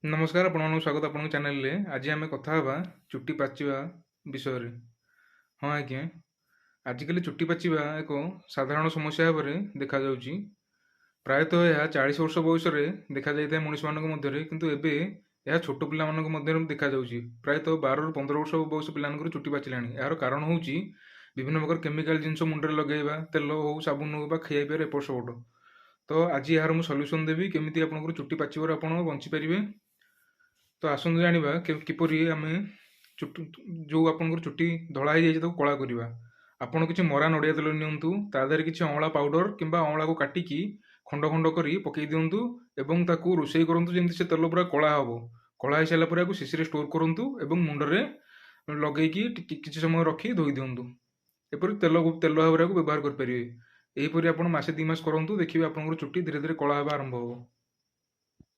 ନମସ୍କାର, ଆପଣମାନଙ୍କୁ ସ୍ୱାଗତ ଆପଣଙ୍କ ଚ୍ୟାନେଲରେ। ଆଜି ଆମେ କଥା ହେବା ଚୁଟି ପାଚିବା ବିଷୟରେ। ହଁ ଆଜ୍ଞା, ଆଜିକାଲି ଚୁଟି ପାଚିବା ଏକ ସାଧାରଣ ସମସ୍ୟା ଭାବରେ ଦେଖାଯାଉଛି। ପ୍ରାୟତଃ ଏହା 40 ବର୍ଷ ବୟସରେ ଦେଖାଯାଇଥାଏ ମଣିଷମାନଙ୍କ ମଧ୍ୟରେ, କିନ୍ତୁ ଏବେ ଏହା ଛୋଟ ପିଲାମାନଙ୍କ ମଧ୍ୟରେ ଦେଖାଯାଉଛି। ପ୍ରାୟତଃ 12ରୁ 15 ବର୍ଷ ବୟସ ପିଲାମାନଙ୍କର ଚୁଟି ପାଚିଲାଣି। ଏହାର କାରଣ ହେଉଛି ବିଭିନ୍ନ ପ୍ରକାର କେମିକାଲ ଜିନିଷ ମୁଣ୍ଡରେ ଲଗାଇବା, ତେଲ ହଉ, ସାବୁନ ହଉ ବା ଖାଇବା ପିଇବାରେ ଏପଟ ସେପଟ। ତ ଆଜି ଏହାର ମୁଁ ସଲ୍ୟୁସନ୍ ଦେବି, କେମିତି ଆପଣଙ୍କର ଚୁଟି ପାଚିବାରୁ ଆପଣ ବଞ୍ଚିପାରିବେ। ତ ଆସନ୍ତୁ ଜାଣିବା କିପରି ଆମେ ଚୁଟି, ଯେଉଁ ଆପଣଙ୍କର ଚୁଟି ଧଳା ହେଇଯାଇଛି, ତାକୁ କଳା କରିବା। ଆପଣ କିଛି ମରା ନଡ଼ିଆ ତେଲ ନିଅନ୍ତୁ, ତା ଦେହରେ କିଛି ଅଁଳା ପାଉଡ଼ର କିମ୍ବା ଅଁଳାକୁ କାଟିକି ଖଣ୍ଡ ଖଣ୍ଡ କରି ପକାଇ ଦିଅନ୍ତୁ ଏବଂ ତାକୁ ରୋଷେଇ କରନ୍ତୁ ଯେମିତି ସେ ତେଲ ପୁରା କଳା ହେବ। କଳା ହେଇସାରିଲା ପରେ ଏହାକୁ ଶିଶିରେ ଷ୍ଟୋର୍ କରନ୍ତୁ ଏବଂ ମୁଣ୍ଡରେ ଲଗେଇକି କିଛି ସମୟ ରଖି ଧୋଇ ଦିଅନ୍ତୁ। ଏପରି ତେଲ ତେଲ ଭାବରେ ଏହାକୁ ବ୍ୟବହାର କରିପାରିବେ। ଏହିପରି ଆପଣ ମାସେ 2 ମାସ କରନ୍ତୁ, ଦେଖିବେ ଆପଣଙ୍କର ଚୁଟି ଧୀରେ ଧୀରେ କଳା ହେବା ଆରମ୍ଭ ହେବ।